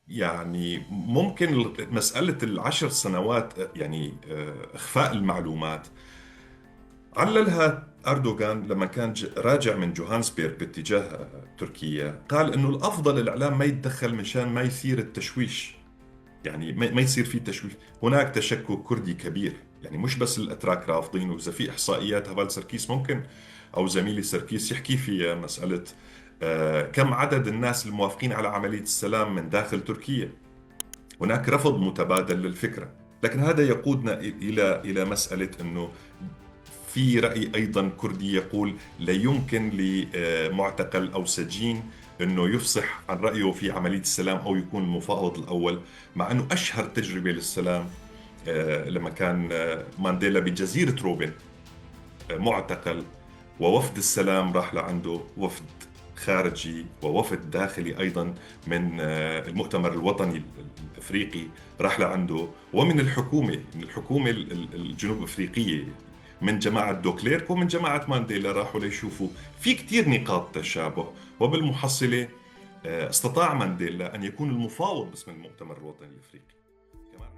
يعني ممكن مسألة ال10 سنوات، يعني إخفاء المعلومات، عللها أردوغان لما كان راجع من جوهانسبيرغ باتجاه تركيا، قال إنه الأفضل الإعلام ما يتدخل مشان ما يثير التشويش، يعني ما يصير في تشويش. هناك تشكك كردي كبير، يعني مش بس الأتراك رافضين. وإذا في إحصائيات، هفال سركيس ممكن أو زميلي سركيس يحكي فيها، مسألة كم عدد الناس الموافقين على عملية السلام من داخل تركيا. هناك رفض متبادل للفكرة، لكن هذا يقودنا إلى مسألة أنه في رأي أيضا كردي يقول لا يمكن لمعتقل أو سجين أنه يفصح عن رأيه في عملية السلام أو يكون المفاوض الأول، مع أنه أشهر تجربة للسلام لما كان مانديلا بجزيرة روبن معتقل، ووفد السلام راح لعنده، وفد خارجي ووفد داخلي أيضا من المؤتمر الوطني الأفريقي راح لعنده، ومن الحكومة الجنوب أفريقية، من جماعة دوكليرك ومن جماعة مانديلا، راحوا ليشوفوا. في كتير نقاط تشابه، وبالمحصلة استطاع مانديلا أن يكون المفاوض باسم المؤتمر الوطني الأفريقي كمان.